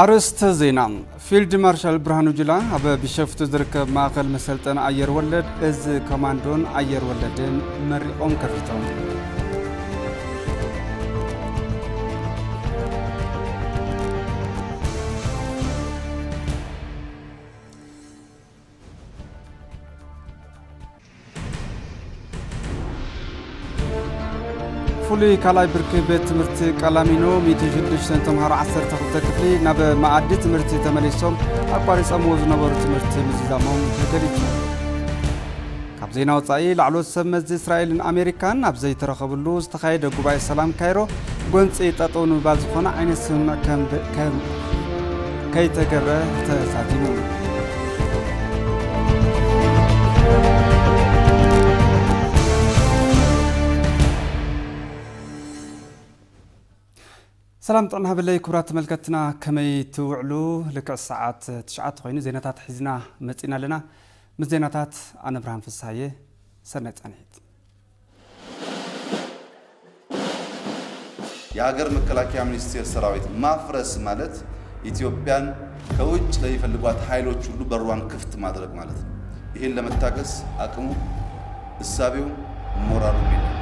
ኣርእስተ ዜና። ፊልድ ማርሻል ብርሃኑ ጁላ ኣብ ቢሸፍቱ ዝርከብ ማእኸል መሰልጠኒ ኣየር ወለድ እዚ ኮማንዶን ኣየር ወለድን መሪቖም ከፊቶም። ፍሉይ ካልኣይ ብርኪ ቤት ትምህርቲ ቀላሚኖ ሚእቲ ሽዱሽተ ተምሃሮ ዓሰርተ ክልተ ክፍሊ ናብ መኣዲ ትምህርቲ ተመሊሶም ኣቋሪጾምዎ ዝነበሩ ትምህርቲ ምዝዛሞም ተገሊጹ። ካብ ዜና ወጻኢ፣ ላዕለዎት ሰብ መዚ እስራኤልን ኣሜሪካን ኣብ ዘይተረኸብሉ ዝተኻየደ ጉባኤ ሰላም ካይሮ፣ ጎንጺ ጠጠው ንምባል ዝኾነ ዓይነት ስምምዕ ከም ከም ከይተገብረ ተዛዚሙ። ሰላም ጥዕና ሃበለይ ክቡራት ተመልከትና፣ ከመይ ትውዕሉ? ልክዕ ሰዓት ትሽዓተ ኮይኑ ዜናታት ሒዝና መጺና ኣለና። ምስ ዜናታት ኣነ ብርሃን ፍስሃየ፣ ሰናይ ጻንሒት። የሀገር መከላከያ ሚኒስቴር ሰራዊት ማፍረስ ማለት ኢትዮጵያን ከውጭ ለሚፈልጓት ኃይሎች ሁሉ በሯን ክፍት ማድረግ ማለት ነው። ይህን ለመታገስ አቅሙ፣ እሳቤው፣ ሞራሉም የለም።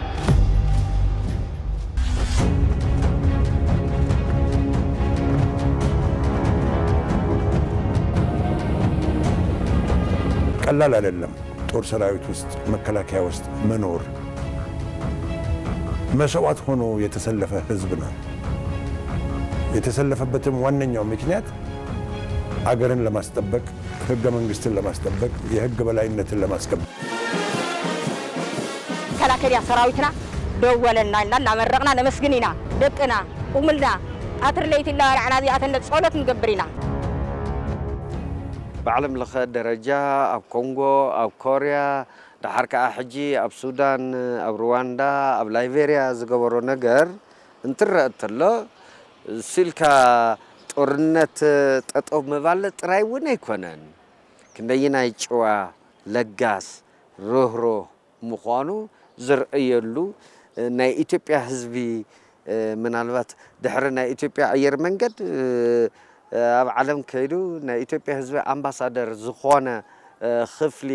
ቀላል አይደለም። ጦር ሰራዊት ውስጥ መከላከያ ውስጥ መኖር መስዋዕት ሆኖ የተሰለፈ ህዝብ ነው። የተሰለፈበትም ዋነኛው ምክንያት አገርን ለማስጠበቅ፣ ህገ መንግስትን ለማስጠበቅ፣ የህግ በላይነትን ለማስከበር መከላከያ ሰራዊትና ደወለና ኢልና እናመረቕና ነመስግን ኢና። ደቅና ቁምልና ኣትር ለይቲ እናበላዕና እዚኣተን ጸሎት ንገብር ኢና። ብዓለም ለኸ ደረጃ ኣብ ኮንጎ፣ ኣብ ኮርያ፣ ደሓር ከኣ ሕጂ ኣብ ሱዳን፣ ኣብ ሩዋንዳ፣ ኣብ ላይቤርያ ዝገበሮ ነገር እንትረአ እንተሎ፣ ስልካ ጦርነት ጠጠው ምባል ጥራይ እውን ኣይኮነን። ክንደየናይ ጭዋ፣ ለጋስ፣ ርህሩህ ምዃኑ ዝረኣየሉ፣ ናይ ኢትዮጵያ ህዝቢ ምናልባት ድሕሪ ናይ ኢትዮጵያ ኣየር መንገድ ኣብ ዓለም ከይዱ ናይ ኢትዮጵያ ህዝቢ ኣምባሳደር ዝኾነ ክፍሊ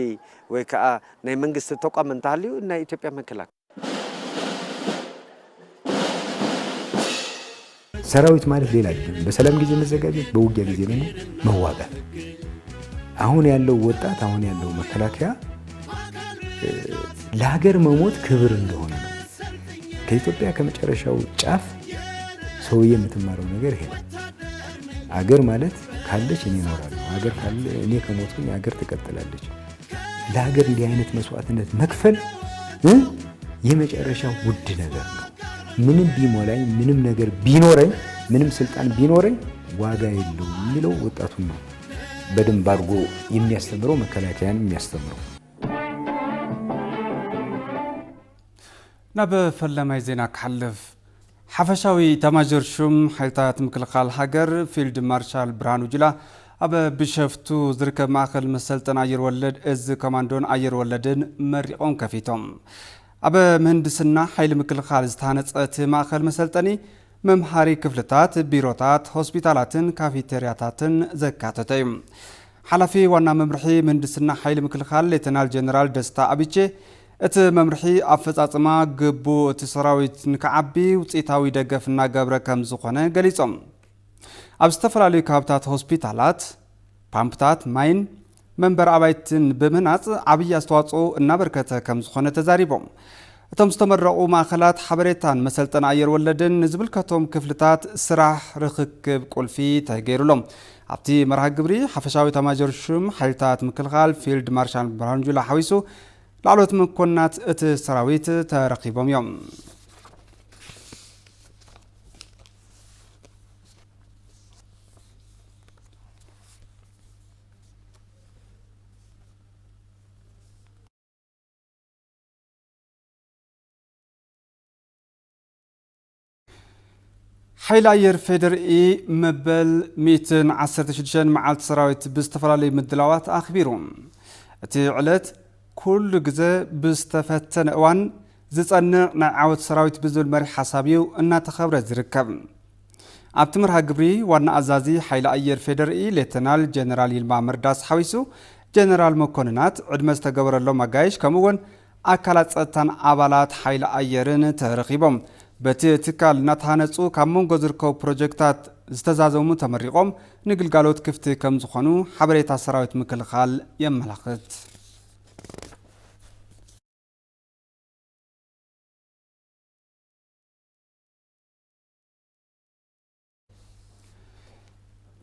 ወይ ከዓ ናይ መንግስቲ ተቋም እንተሃልዩ ናይ ኢትዮጵያ መከላከያ። ሰራዊት ማለት ሌላ አይደለም። በሰላም ጊዜ መዘጋጀት፣ በውጊያ ጊዜ ደግሞ መዋጋት። አሁን ያለው ወጣት፣ አሁን ያለው መከላከያ ለሀገር መሞት ክብር እንደሆነ ነው። ከኢትዮጵያ ከመጨረሻው ጫፍ ሰውዬ የምትማረው ነገር ይሄ ነው። አገር ማለት ካለች እኔ እኖራለሁ፣ አገር ካለ እኔ ከሞትኩኝ አገር ትቀጥላለች። ለሀገር እንዲህ አይነት መስዋዕትነት መክፈል እ የመጨረሻው ውድ ነገር ነው። ምንም ቢሞላኝ፣ ምንም ነገር ቢኖረኝ፣ ምንም ስልጣን ቢኖረኝ ዋጋ የለውም የሚለው ወጣቱን ነው በደንብ አድርጎ የሚያስተምረው፣ መከላከያን የሚያስተምረው። ናብ ፈለማይ ዜና ክሓልፍ። ሓፈሻዊ ኤታማዦር ሹም ሓይልታት ምክልኻል ሃገር ፊልድ ማርሻል ብርሃኑ ጁላ ኣብ ቢሸፍቱ ዝርከብ ማእኸል መሰልጠኒ ኣየር ወለድ እዚ ኮማንዶን ኣየር ወለድን መሪቖም ከፊቶም። ኣብ ምህንድስና ሓይሊ ምክልኻል ዝተሃነፀ እቲ ማእኸል መሰልጠኒ መምሃሪ ክፍልታት፣ ቢሮታት፣ ሆስፒታላትን ካፌቴርያታትን ዘካተተ እዩ። ሓላፊ ዋና መምርሒ ምህንድስና ሓይሊ ምክልኻል ሌተናል ጀነራል ደስታ ኣብቼ፣ እቲ መምርሒ ኣፈፃፅማ ግቡእ እቲ ሰራዊት ንክዓቢ ውፅኢታዊ ደገፍ እናገብረ ከም ዝኾነ ገሊፆም። ኣብ ዝተፈላለዩ ከባብታት ሆስፒታላት፣ ፓምፕታት ማይን መንበሪ ኣባይትን ብምህናፅ ዓብዪ ኣስተዋፅኦ እናበርከተ ከም ዝኾነ ተዛሪቦም። እቶም ዝተመረቑ ማእኸላት ሓበሬታን መሰልጠኒ ኣየር ወለድን ንዝምልከቶም ክፍልታት ስራሕ ርኽክብ ቁልፊ ተገይሩሎም። ኣብቲ መርሃ ግብሪ ሓፈሻዊ ኤታማዦር ሹም ሓይልታት ምክልኻል ፊልድ ማርሻል ብርሃኑ ጁላ ሓዊሱ ላዕለዎት መኮንናት እቲ ሰራዊት ተረኺቦም እዮም። ሓይሊ ኣየር ፌዴሪኢ መበል ሚእትን ዓሰርተ ሽዱሽተን መዓልቲ ሰራዊት ብዝተፈላለዩ ምድላዋት ኣኽቢሩ። እቲ ዕለት ኩሉ ግዘ ብዝተፈተነ እዋን ዝፀንዕ ናይ ዓወት ሰራዊት ብዝብል መሪሕ ሓሳብ እዩ እናተኸብረ ዝርከብ። ኣብቲ መርሃ ግብሪ ዋና ኣዛዚ ሓይሊ ኣየር ፌዴሪኢ ሌተናል ጀነራል ይልማ መርዳስ ሓዊሱ ጀነራል መኮንናት፣ ዕድመ ዝተገበረሎም ኣጋይሽ፣ ከምኡ እውን ኣካላት ጸጥታን ኣባላት ሓይሊ ኣየርን ተረኺቦም። በቲ ትካል እናተሃነጹ ካብ መንጎ ዝርከቡ ፕሮጀክታት ዝተዛዘሙ ተመሪቖም ንግልጋሎት ክፍቲ ከም ዝኾኑ ሓበሬታ ሰራዊት ምክልኻል የመላኽት።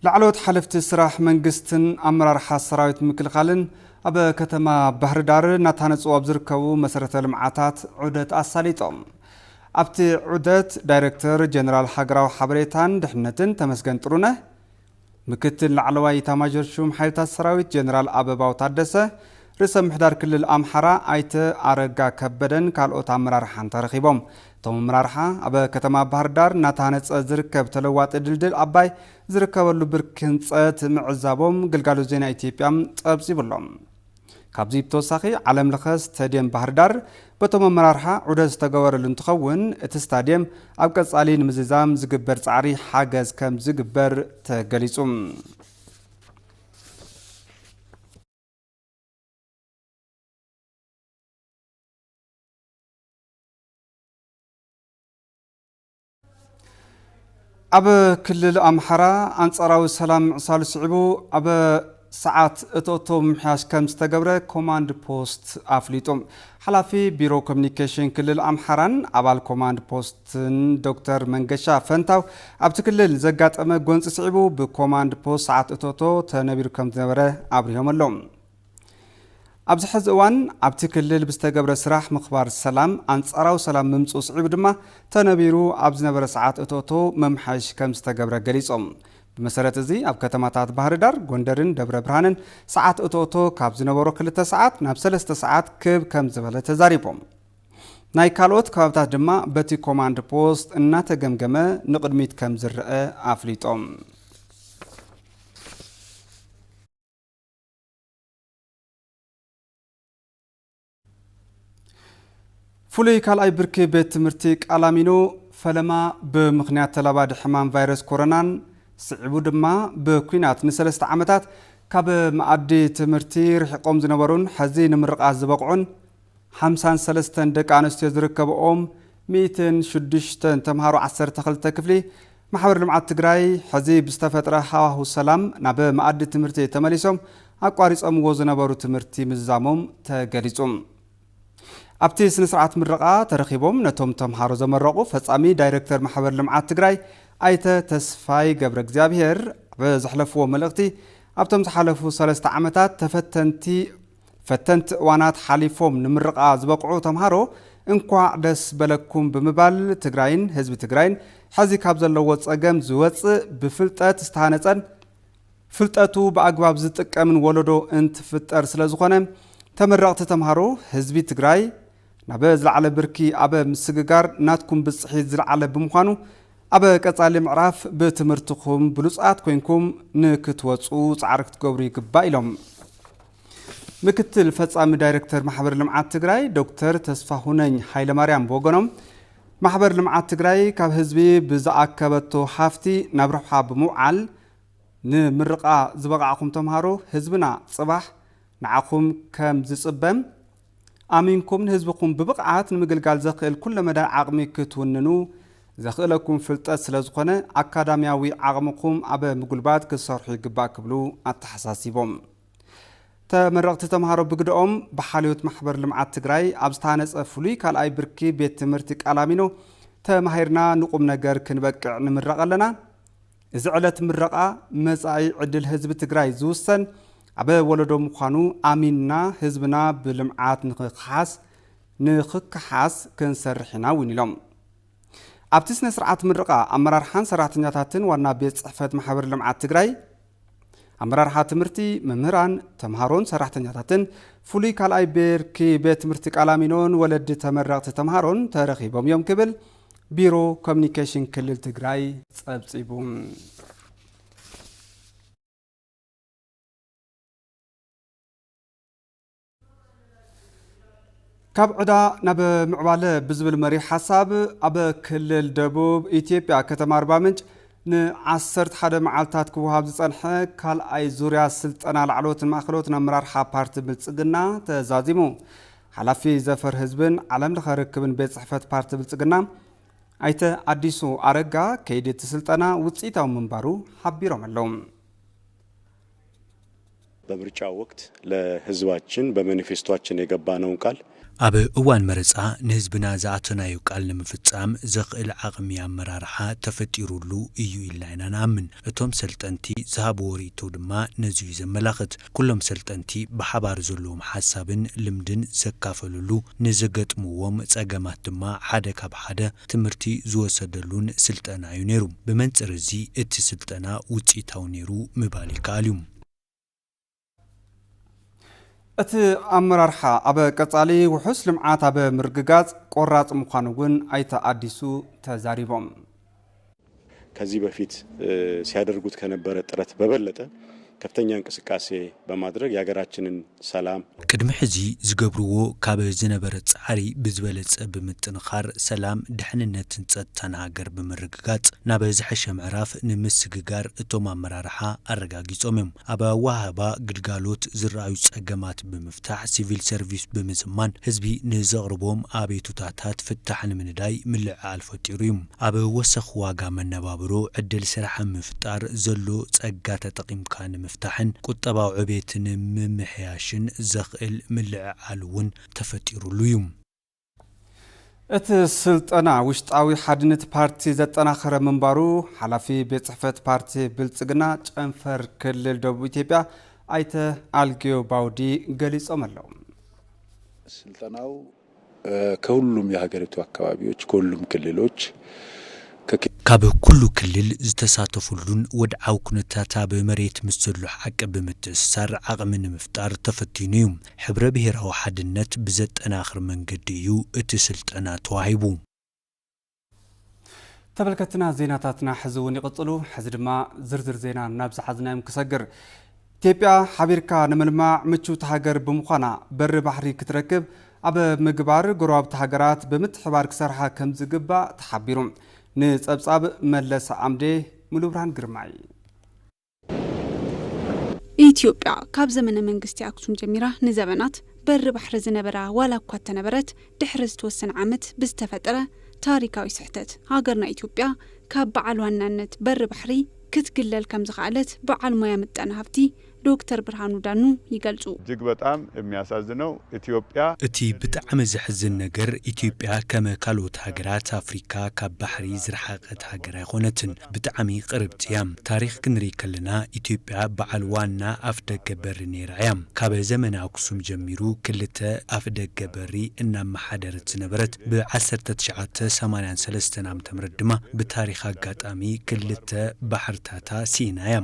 ላዕለዎት ሓለፍቲ ስራሕ መንግስትን ኣመራርሓ ሰራዊት ምክልኻልን ኣብ ከተማ ባህር ዳር እናተሃነፁ ኣብ ዝርከቡ መሰረተ ልምዓታት ዑደት ኣሳሊጦም። ኣብቲ ዑደት ዳይሬክተር ጀነራል ሃገራዊ ሓበሬታን ድሕነትን ተመስገን ጥሩነህ፣ ምክትል ላዕለዋይ ኢታማዦር ሹም ሓይልታት ሰራዊት ጀነራል ኣበባው ታደሰ፣ ርእሰ ምሕዳር ክልል ኣምሓራ ኣይተ ኣረጋ ከበደን ካልኦት ኣመራርሓን ተረኺቦም። እቶም ኣመራርሓ ኣብ ከተማ ባህር ዳር እናተሃነፀ ዝርከብ ተለዋጢ ድልድል ኣባይ ዝርከበሉ ብርኪ ህንፀት ምዕዛቦም ግልጋሎት ዜና ኢትዮጵያ ፀብፂቡሎም። ካብዚ ብተወሳኺ ዓለም ለኸ ስቴድየም ባህር ዳር በቶም ኣመራርሓ ዑደት ዝተገበረሉ እንትኸውን፣ እቲ ስታድየም ኣብ ቀፃሊ ንምዝዛም ዝግበር ፃዕሪ ሓገዝ ከም ዝግበር ተገሊፁ። ኣብ ክልል ኣምሓራ ኣንጻራዊ ሰላም ምዕሳሉ ስዒቡ፣ ኣብ ሰዓት እቶእቶ ምምሕያሽ ከም ዝተገብረ ኮማንድ ፖስት ኣፍሊጡ። ሓላፊ ቢሮ ኮሚኒኬሽን ክልል ኣምሓራን ኣባል ኮማንድ ፖስትን ዶክተር መንገሻ ፈንታው፣ ኣብቲ ክልል ዘጋጠመ ጎንፂ ስዒቡ ብኮማንድ ፖስት ሰዓት እቶእቶ ተነቢሩ ከም ዝነበረ ኣብሪሆም ኣለዉ። ኣብዚ ሕዚ እዋን ኣብቲ ክልል ብዝተገብረ ስራሕ ምኽባር ሰላም ኣንጻራዊ ሰላም ምምፅኡ ስዒቡ ድማ ተነቢሩ ኣብ ዝነበረ ሰዓት እቶእቶ መምሓይሽ ከም ዝተገብረ ገሊጾም። ብመሰረት እዚ ኣብ ከተማታት ባህር ዳር፣ ጎንደርን ደብረ ብርሃንን ሰዓት እቶእቶ ካብ ዝነበሮ ክልተ ሰዓት ናብ ሰለስተ ሰዓት ክብ ከም ዝበለ ተዛሪቦም። ናይ ካልኦት ከባብታት ድማ በቲ ኮማንድ ፖስት እናተገምገመ ንቕድሚት ከም ዝረአ ኣፍሊጦም። ፍሉይ ካልኣይ ብርኪ ቤት ትምህርቲ ቃላሚኖ ፈለማ ብምኽንያት ተላባዲ ሕማም ቫይረስ ኮሮናን ስዒቡ ድማ ብኲናት ንሰለስተ ዓመታት ካብ መኣዲ ትምህርቲ ርሒቖም ዝነበሩን ሕዚ ንምርቓ ዝበቕዑን ሓምሳን ሰለስተን ደቂ ኣንስትዮ ዝርከብኦም ሚእትን ሽዱሽተን ተምሃሮ ዓሰርተ ክልተ ክፍሊ ማሕበር ልምዓት ትግራይ ሕዚ ብዝተፈጥረ ሃዋሁ ሰላም ናብ መኣዲ ትምህርቲ ተመሊሶም ኣቋሪጾምዎ ዝነበሩ ትምህርቲ ምዝዛሞም ተገሊጹ። ኣብቲ ስነ ስርዓት ምረቓ ተረኺቦም ነቶም ተምሃሮ ዘመረቑ ፈጻሚ ዳይሬክተር ማሕበር ልምዓት ትግራይ ኣይተ ተስፋይ ገብረ እግዚኣብሔር ኣብ ዘሕለፍዎ መልእኽቲ፣ ኣብቶም ዝሓለፉ ሰለስተ ዓመታት ተፈተንቲ ፈተንቲ እዋናት ሓሊፎም ንምርቓ ዝበቕዑ ተምሃሮ እንኳዕ ደስ በለኩም ብምባል፣ ትግራይን ህዝቢ ትግራይን ሕዚ ካብ ዘለዎ ጸገም ዝወጽእ ብፍልጠት ዝተሃነጸን ፍልጠቱ ብኣግባብ ዝጥቀምን ወለዶ እንትፍጠር ስለ ዝኾነ፣ ተመረቕቲ ተምሃሮ ህዝቢ ትግራይ ናብ ዝለዓለ ብርኪ ኣብ ምስግጋር ናትኩም ብፅሒት ዝለዓለ ብምዃኑ፣ ኣብ ቀፃሊ ምዕራፍ ብትምህርትኹም ብሉፃት ኮይንኩም ንክትወፁ ፃዕሪ ክትገብሩ ይግባእ ኢሎም። ምክትል ፈፃሚ ዳይሬክተር ማሕበር ልምዓት ትግራይ ዶክተር ተስፋሁነኝ ሃይለማርያም ብወገኖም፣ ማሕበር ልምዓት ትግራይ ካብ ህዝቢ ብዝኣከበቶ ሃፍቲ ናብ ረብሓ ብምውዓል፣ ንምርቓ ዝበቓዕኹም ተምሃሮ ህዝብና ጽባሕ ንዓኹም ከም ዝጽበን ኣሚንኩም ንህዝብኹም ብብቕዓት ንምግልጋል ዘኽእል ኩለመዳይ ዓቕሚ ክትውንኑ ዘኽእለኩም ፍልጠት ስለ ዝኾነ፣ ኣካዳሚያዊ ዓቕምኹም ኣብ ምጉልባት ክትሰርሑ ይግባእ ክብሉ ኣተሓሳሲቦም። ተመረቕቲ ተምሃሮ ብግደኦም፣ ብሓልዮት ማሕበር ልምዓት ትግራይ ኣብ ዝተሃነፀ ፍሉይ ካልኣይ ብርኪ ቤት ትምህርቲ ቃላሚኖ ተማሂርና ንቁም ነገር ክንበቅዕ ንምረቕ ኣለና። እዚ ዕለት ምረቓ መጻኢ ዕድል ህዝቢ ትግራይ ዝውሰን ኣብ ወለዶ ምዃኑ ኣሚንና፣ ህዝብና ብልምዓት ንኽክሓስ፣ ንኽክሓስ ክንሰርሕ ኢና እውን ኢሎም። ኣብቲ ስነ ስርዓት ምርቓ፣ ኣመራርሓን ሰራሕተኛታትን ዋና ቤት ጽሕፈት ማሕበር ልምዓት ትግራይ፣ ኣመራርሓ ትምህርቲ፣ መምህራን፣ ተምሃሮን ሰራሕተኛታትን ፍሉይ ካልኣይ ብርኪ ቤት ትምህርቲ ቃላሚኖን ወለዲ ተመረቕቲ ተምሃሮን ተረኺቦም እዮም ክብል ቢሮ ኮሚኒኬሽን ክልል ትግራይ ጸብጺቡ። ካብ ዕዳ ናብ ምዕባለ ብዝብል መሪሕ ሓሳብ፣ ኣብ ክልል ደቡብ ኢትዮጵያ ከተማ ኣርባ ምንጭ ንዓሰርተ ሓደ መዓልታት ክወሃብ ዝጸንሐ ካልኣይ ዙርያ ስልጠና ላዕለዎትን ማእኸለዎትን ኣመራርሓ ፓርቲ ብልጽግና ተዛዚሙ። ሓላፊ ዘፈር ህዝብን ዓለም ለኸ ርክብን ቤት ጽሕፈት ፓርቲ ብልጽግና ኣይተ ኣዲሱ ኣረጋ፣ ከይዲ እቲ ስልጠና ውጽኢታዊ ምንባሩ ሓቢሮም ኣለዉ። በምርጫው ወቅት ለህዝባችን በማኒፌስቶአችን የገባነውን ቃል ኣብ እዋን መረጻ ንህዝብና ዝኣተናዮ ቃል ንምፍጻም ዘኽእል ዓቕሚ ኣመራርሓ ተፈጢሩሉ እዩ ኢልና ኢና ንኣምን። እቶም ሰልጠንቲ ዝሃብዎ ርእይቶ ድማ ነዚ እዩ ዘመላኽት። ኩሎም ሰልጠንቲ ብሓባር ዘለዎም ሓሳብን ልምድን ዘካፈሉሉ፣ ንዘገጥምዎም ጸገማት ድማ ሓደ ካብ ሓደ ትምህርቲ ዝወሰደሉን ስልጠና እዩ ነይሩ። ብመንጽር እዚ እቲ ስልጠና ውጽኢታዊ ነይሩ ምባል ይከኣል እዩ። እቲ ኣመራርሓ ኣብ ቀጻሊ ውሑስ ልምዓት ኣብ ምርግጋጽ ቆራጽ ምዃኑ እውን ኣይተ ኣዲሱ ተዛሪቦም። ከዚህ በፊት ሲያደርጉት ከነበረ ጥረት በበለጠ ከፍተኛ እንቅስቃሴ በማድረግ የሀገራችንን ሰላም ቅድሚ ሕዚ ዝገብርዎ ካብ ዝነበረ ጻዕሪ ብዝበለጸ ብምጥንኻር ሰላም፣ ድሕንነትን ጸጥታን ሃገር ብምርግጋጽ ናብ ዝሐሸ ምዕራፍ ንምስግጋር እቶም ኣመራርሓ ኣረጋጊጾም እዮም። ኣብ ኣወሃህባ ግልጋሎት ዝረኣዩ ጸገማት ብምፍታሕ፣ ሲቪል ሰርቪስ ብምዝማን ህዝቢ ንዘቕርቦም ኣቤቱታታት ፍታሕ ንምንዳይ ምልዕዓል ፈጢሩ እዩ። ኣብ ወሰኽ ዋጋ መነባብሮ ዕድል ስራሕ ምፍጣር፣ ዘሎ ጸጋ ተጠቒምካ ንምፍታሕን ቁጠባዊ ዕቤት ንምምሕያሽን ዘኽእል ምልዕዓል እውን ተፈጢሩሉ እዩ። እቲ ስልጠና ውሽጣዊ ሓድነት ፓርቲ ዘጠናኸረ ምንባሩ ሓላፊ ቤት ጽሕፈት ፓርቲ ብልጽግና ጨንፈር ክልል ደቡብ ኢትዮጵያ ኣይተ ኣልጌዮ ባውዲ ገሊጾም ኣለዉ። ስልጠናው ከሁሉም የሀገሪቱ አካባቢዎች ከሁሉም ክልሎች ካብ ኩሉ ክልል ዝተሳተፉሉን ወድዓዊ ኩነታት ኣብ መሬት ምስ ዘሎ ሓቂ ብምትእስሳር ዓቕሚ ንምፍጣር ተፈቲኑ እዩ። ሕብረ ብሄራዊ ሓድነት ብዘጠናኽር መንገዲ እዩ እቲ ስልጠና ተዋሂቡ። ተመልከትና ዜናታትና ሕዚ እውን ይቕጽሉ። ሕዚ ድማ ዝርዝር ዜና ናብ ዝሓዝናዮም ክሰግር። ኢትዮጵያ ሓቢርካ ንምልማዕ ምችውቲ ሃገር ብምዃና በሪ ባሕሪ ክትረክብ ኣብ ምግባር ጎረባብቲ ሃገራት ብምትሕባር ክሰርሓ ከም ዝግባእ ተሓቢሩ። ንጸብጻብ መለስ ዓምዴ፣ ሙሉብርሃን ግርማይ። ኢትዮጵያ ካብ ዘመነ መንግስቲ ኣክሱም ጀሚራ ንዘበናት በሪ ባሕሪ ዝነበራ ዋላ እኳ እተነበረት ድሕሪ ዝተወሰነ ዓመት ብዝተፈጠረ ታሪካዊ ስሕተት ሃገርና ኢትዮጵያ ካብ በዓል ዋናነት በሪ ባሕሪ ክትግለል ከም ዝኸኣለት በዓል ሞያ ምጣነ ሃፍቲ ዶክተር ብርሃኑ ዳኑ ይገልጹ። እጅግ በጣም የሚያሳዝነው ኢትዮጵያ እቲ ብጣዕሚ ዘሕዝን ነገር ኢትዮጵያ ከም ካልኦት ሃገራት ኣፍሪካ ካብ ባሕሪ ዝረሓቐት ሃገር ኣይኾነትን። ብጣዕሚ ቅርብቲ እያ። ታሪኽ ክንርኢ ከለና ኢትዮጵያ በዓል ዋና ኣፍ ደገ በሪ ነይራ እያ። ካብ ዘመነ ኣክሱም ጀሚሩ ክልተ ኣፍ ደገ በሪ እናመሓደረት ዝነበረት ብ1983 ዓ.ም ድማ ብታሪኽ ኣጋጣሚ ክልተ ባሕርታታ ስኢና እያ።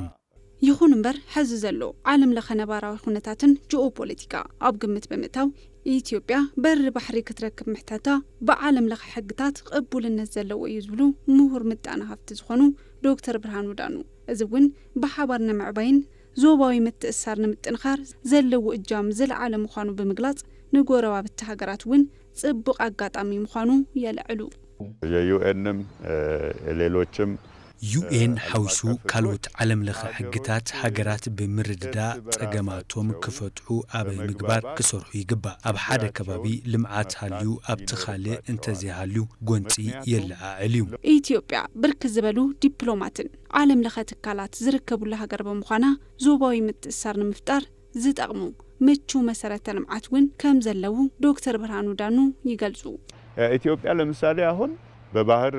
ይኹን እምበር ሕዚ ዘሎ ዓለም ለኸ ነባራዊ ኩነታትን ጂኦ ፖለቲካ ኣብ ግምት ብምእታው ኢትዮጵያ በሪ ባሕሪ ክትረክብ ምሕታታ ብዓለም ለኸ ሕግታት ቅቡልነት ዘለዎ እዩ ዝብሉ ምሁር ምጣነ ሃፍቲ ዝኾኑ ዶክተር ብርሃኑ ዳኑ፣ እዚ እውን ብሓባር ንምዕባይን ዞባዊ ምትእስሳር ንምጥንኻር ዘለዎ እጃም ዝለዓለ ምዃኑ ብምግላፅ ንጎረባብቲ ሃገራት እውን ፅቡቕ ኣጋጣሚ ምዃኑ የልዕሉ። የዩኤንም ሌሎችም ዩኤን ሓዊሱ ካልኦት ዓለም ለኸ ሕግታት ሃገራት ብምርድዳእ ጸገማቶም ክፈትሑ ኣብ ምግባር ክሰርሑ ይግባእ። ኣብ ሓደ ከባቢ ልምዓት ሃልዩ ኣብቲ ካልእ እንተዘይሃልዩ ጎንጺ የለዓዕል እዩ። ኢትዮጵያ ብርክት ዝበሉ ዲፕሎማትን ዓለም ለኸ ትካላት ዝርከቡላ ሃገር ብምዃና ዞባዊ ምትእስሳር ንምፍጣር ዝጠቕሙ ምቹው መሰረተ ልምዓት እውን ከም ዘለዉ ዶክተር ብርሃኑ ዳኑ ይገልጹ። ኢትዮጵያ ለምሳሌ አሁን በባህር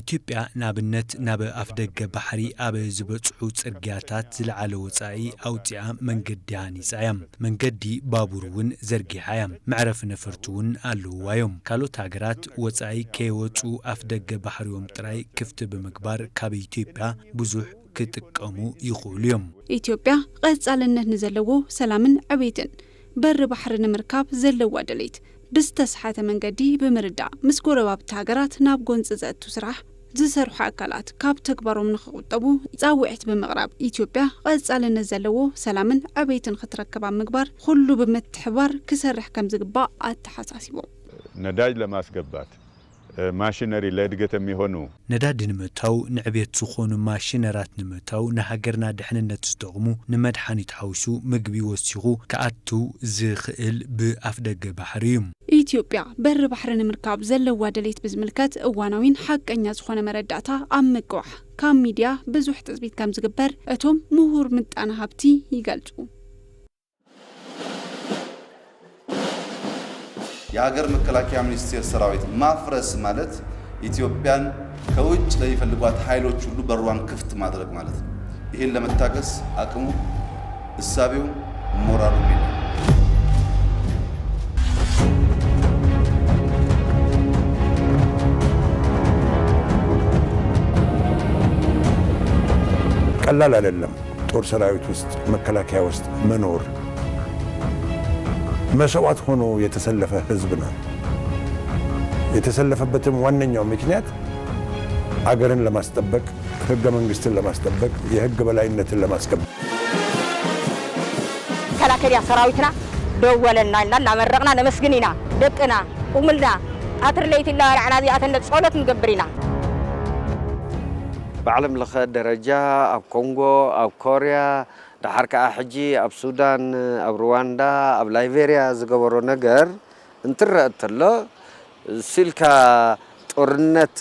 ኢትዮጵያ ንኣብነት ናብ ኣፍደገ ባሕሪ ኣብ ዝበጽሑ ጽርግያታት ዝለዓለ ወጻኢ ኣውጺኣ መንገዲ ሃኒጻ እያ። መንገዲ ባቡር እውን ዘርጊሓ እያ። መዕረፊ ነፈርቲ እውን ኣለውዋ እዮም። ካልኦት ሃገራት ወጻኢ ከይወጹ ኣፍደገ ባሕሪኦም ጥራይ ክፍቲ ብምግባር ካብ ኢትዮጵያ ብዙሕ ክጥቀሙ ይኽእሉ እዮም። ኢትዮጵያ ቀጻልነት ንዘለዎ ሰላምን ዕቤትን በሪ ባሕሪ ንምርካብ ዘለዋ ድሌት ብዝተስሓተ መንገዲ ብምርዳእ ምስ ጎረባብቲ ሃገራት ናብ ጎንፂ ዘእቱ ስራሕ ዝሰርሑ ኣካላት ካብ ተግባሮም ንክቁጠቡ ፃውዒት ብምቕራብ ኢትዮጵያ ቀፃልነት ዘለዎ ሰላምን ዕቤትን ክትረክብ ኣብ ምግባር ኩሉ ብምትሕባር ክሰርሕ ከም ዝግባእ ኣተሓሳሲቦም። ነዳጅ ለማስገባት ማሽነሪ ለእድገት የሚሆኑ ነዳዲ ንምእታው፣ ንዕቤት ዝኾኑ ማሽነራት ንምእታው፣ ንሃገርና ድሕንነት ዝጠቕሙ፣ ንመድሓኒት ሓዊሱ ምግቢ ወሲኹ ክኣቱ ዝኽእል ብኣፍደገ ባሕሪ እዩ። ኢትዮጵያ በሪ ባሕሪ ንምርካብ ዘለዋ ድሌት ብዝምልከት እዋናዊን ሓቀኛ ዝኾነ መረዳእታ ኣብ ምቅዋሕ ካብ ሚድያ ብዙሕ ትፅቢት ከምዝግበር እቶም ምሁር ምጣነ ሃብቲ ይገልፁ። የሀገር መከላከያ ሚኒስቴር ሰራዊት ማፍረስ ማለት ኢትዮጵያን ከውጭ ለሚፈልጓት ሀይሎች ሁሉ በሯን ክፍት ማድረግ ማለት ነው። ይሄን ለመታገስ አቅሙ፣ እሳቤው፣ ሞራሉም የለም። ቀላል አይደለም። ጦር ሰራዊት ውስጥ መከላከያ ውስጥ መኖር መስዋዕት ሆኖ የተሰለፈ ህዝብ ነው። የተሰለፈበትም ዋነኛው ምክንያት አገርን ለማስጠበቅ፣ ህገ መንግስትን ለማስጠበቅ፣ የህግ በላይነትን ለማስከበር መከላከያ ሰራዊትና ደወለና ኢልና እናመረቕና ነመስግን ኢና። ደቅና ቁምልና ቀትሪ ለይቲ እናበላዕና እዚኣተን ጸሎት ንገብር ኢና። ብዓለም ለኸ ደረጃ ኣብ ኮንጎ፣ ኣብ ኮርያ፣ ደሓር ከኣ ሕጂ ኣብ ሱዳን፣ ኣብ ሩዋንዳ፣ ኣብ ላይቤርያ ዝገበሮ ነገር እንትረአ እንተሎ፣ ሲልካ ጦርነት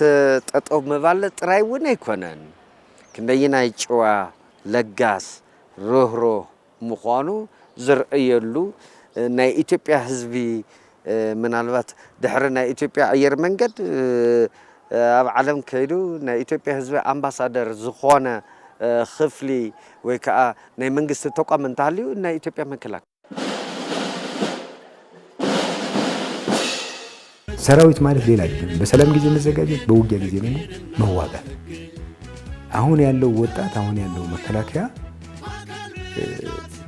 ጠጠው ምባል ጥራይ እውን ኣይኮነን። ክንደይናይ ጭዋ፣ ለጋስ፣ ርህሩህ ምዃኑ ዝርእየሉ፣ ናይ ኢትዮጵያ ህዝቢ ምናልባት ድሕሪ ናይ ኢትዮጵያ ኣየር መንገድ ኣብ ዓለም ከይዱ ናይ ኢትዮጵያ ህዝቢ ኣምባሳደር ዝኾነ ክፍሊ ወይ ከዓ ናይ መንግስቲ ተቋም እንተሃልዩ ናይ ኢትዮጵያ መከላከያ ሰራዊት ማለት ሌላ አይደለም። በሰላም ጊዜ መዘጋጀት፣ በውጊያ ጊዜ ደግሞ መዋጋት። አሁን ያለው ወጣት፣ አሁን ያለው መከላከያ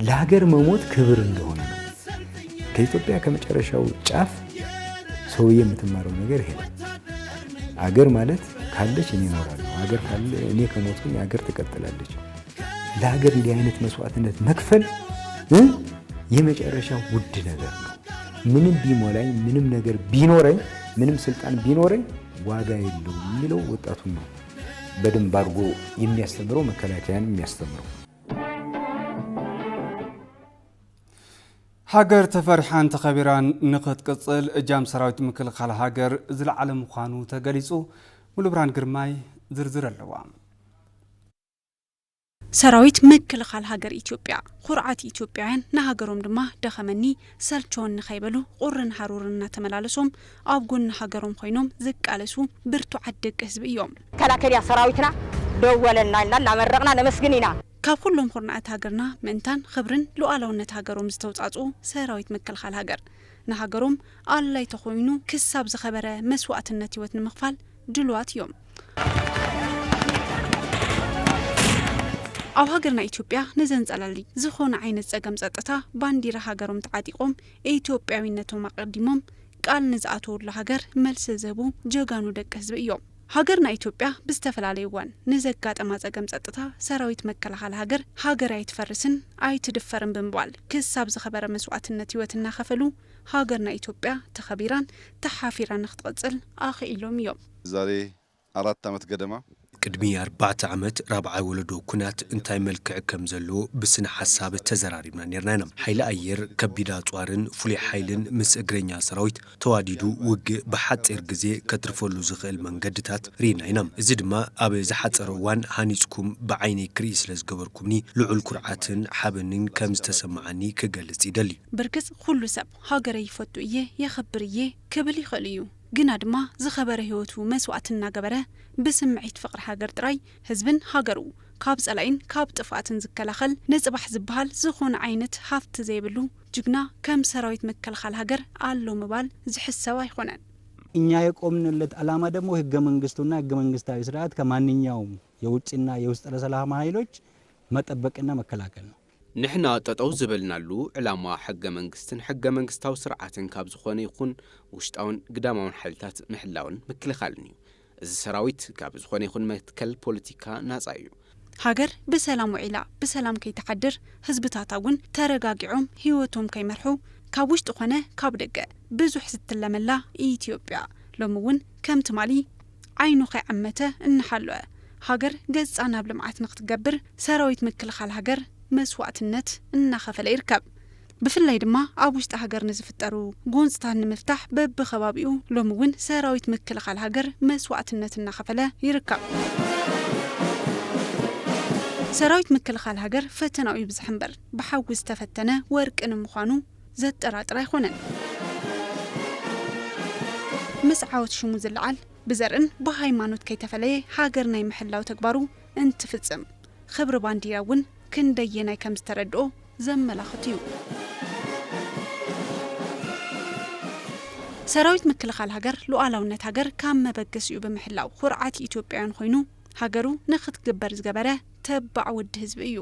ለሀገር መሞት ክብር እንደሆነ ነው። ከኢትዮጵያ ከመጨረሻው ጫፍ ሰውዬ የምትማረው ነገር ይሄ ነው። አገር ማለት ካለች እኔ እኖራለሁ፣ አገር ካለ እኔ ከሞትኩኝ አገር ትቀጥላለች። ለሀገር እንዲህ አይነት መስዋዕትነት መክፈል እ የመጨረሻ ውድ ነገር ነው። ምንም ቢሞላኝ፣ ምንም ነገር ቢኖረኝ፣ ምንም ስልጣን ቢኖረኝ ዋጋ የለውም የሚለው ወጣቱን ነው በደንብ አድርጎ የሚያስተምረው፣ መከላከያን የሚያስተምረው። ሃገር ተፈሪሓን ተኸቢራን ንኽትቅጽል እጃም ሰራዊት ምክልኻል ሃገር ዝለዓለ ምዃኑ ተገሊጹ። ሙሉብርሃን ግርማይ ዝርዝር ኣለዋ። ሰራዊት ምክልኻል ሃገር ኢትዮጵያ ኩርዓት ኢትዮጵያውያን፣ ንሃገሮም ድማ ደኸመኒ ሰልቸወኒ ከይበሉ ቁርን ሃሩርን እናተመላለሶም ኣብ ጎኒ ሃገሮም ኮይኖም ዝቃለሱ ብርቱዓት ደቂ ህዝቢ እዮም። መከላከያ ሰራዊትና ደወለና ኢልና እናመረቕና ነመስግን ኢና። ካብ ኩሎም ኩርናዓት ሃገርና ምእንታን ክብርን ሉዓላውነት ሃገሮም ዝተውፃፅኡ ሰራዊት ምክልኻል ሃገር ንሃገሮም ኣድላይ ተኾይኑ ክሳብ ዝኸበረ መስዋእትነት ህይወት ንምኽፋል ድሉዋት እዮም። ኣብ ሃገርና ኢትዮጵያ ንዘንፀላሊ ዝኾነ ዓይነት ፀገም ፀጥታ ባንዲራ ሃገሮም ተዓጢቖም ኢትዮጵያዊነቶም ኣቐዲሞም ቃል ንዝኣተወሉ ሃገር መልሲ ዝህቡ ጀጋኑ ደቂ ህዝቢ እዮም። ሃገርና ኢትዮጵያ ብዝተፈላለየ እዋን ንዘጋጠማ ፀገም ፀጥታ ሰራዊት መከላኸሊ ሃገር ሃገር ኣይትፈርስን ኣይትድፈርን ብምባል ክሳብ ዝኸበረ መስዋዕትነት ህይወት እናኸፈሉ ሃገርና ኢትዮጵያ ተኸቢራን ተሓፊራን ንክትቐፅል ኣኽኢሎም እዮም። ዛሬ ኣራት ዓመት ገደማ ቅድሚ ኣርባዕተ ዓመት ራብዓይ ወለዶ ኩናት እንታይ መልክዕ ከም ዘለዎ ብስነ ሓሳብ ተዘራሪብና ነርና ኢና። ሓይሊ ኣየር፣ ከቢድ ኣፅዋርን ፍሉይ ሓይልን ምስ እግረኛ ሰራዊት ተዋዲዱ ውግእ ብሓፂር ግዜ ከትርፈሉ ዝኽእል መንገድታት ርኢና ኢና። እዚ ድማ ኣብ ዝሓፀረ እዋን ሃኒፅኩም ብዓይነይ ክርኢ ስለዝገበርኩምኒ ልዑል ኩርዓትን ሓበንን ከም ዝተሰማዓኒ ክገልፅ ይደሊ። ብርግፅ ኩሉ ሰብ ሃገረይ ይፈቱ እየ የኽብር እየ ክብል ይኽእል እዩ። ግና ድማ ዝኸበረ ህይወቱ መስዋእቲ እናገበረ ብስምዒት ፍቕሪ ሃገር ጥራይ ህዝብን ሃገሩ ካብ ጸላኢን ካብ ጥፍኣትን ዝከላኸል ንጽባሕ ዝበሃል ዝኾነ ዓይነት ሃፍቲ ዘይብሉ ጅግና ከም ሰራዊት ምክልኻል ሃገር ኣሎ ምባል ዝሕሰብ ኣይኾነን። እኛ የቆምንለት ዓላማ ደግሞ ህገ መንግስቱና ህገ መንግስታዊ ስርዓት ከማንኛውም የውጭና የውስጥ ጸረ ሰላም ኃይሎች መጠበቅና መከላከል ነው። ንሕና ጠጠው ዝበልናሉ ዕላማ ሕገ መንግስትን ሕገ መንግስታዊ ስርዓትን ካብ ዝኾነ ይኹን ውሽጣውን ግዳማውን ሓይልታት ምሕላውን ምክልኻልን እዩ። እዚ ሰራዊት ካብ ዝኾነ ይኹን መትከል ፖለቲካ ናፃ እዩ። ሃገር ብሰላም ውዒላ ብሰላም ከይትሓድር ህዝብታታ እውን ተረጋጊዖም ህይወቶም ከይመርሑ ካብ ውሽጢ ኾነ ካብ ደገ ብዙሕ ዝትለመላ ኢትዮጵያ ሎሚ እውን ከም ትማሊ ዓይኑ ከይዓመተ እናሓለወ፣ ሃገር ገጻ ናብ ልምዓት ንክትገብር ሰራዊት ምክልኻል ሃገር መስዋእትነት እናኸፈለ ይርከብ። ብፍላይ ድማ ኣብ ውሽጢ ሃገር ንዝፍጠሩ ጎንፅታት ንምፍታሕ በብኸባቢኡ ሎሚ እውን ሰራዊት ምክልኻል ሃገር መስዋእትነት እናኸፈለ ይርከብ። ሰራዊት ምክልኻል ሃገር ፈተናኡ ይብዛሕ እምበር ብሓዊ ዝተፈተነ ወርቂ ንምዃኑ ዘጠራጥር ኣይኾነን። ምስ ዓወት ሽሙ ዝለዓል ብዘርእን ብሃይማኖት ከይተፈለየ ሃገር ናይ ምሕላው ተግባሩ እንትፍጽም፣ ክብሪ ባንዲራ እውን ክንደየናይ ከም ዝተረድኦ ዘመላኽት እዩ። ሰራዊት ምክልኻል ሃገር ሉዓላውነት ሃገር ካብ መበገሲኡ ብምሕላው ኩርዓት ኢትዮጵያውያን ኮይኑ ሃገሩ ንክትግበር ዝገበረ ተባዕ ወዲ ህዝቢ እዩ።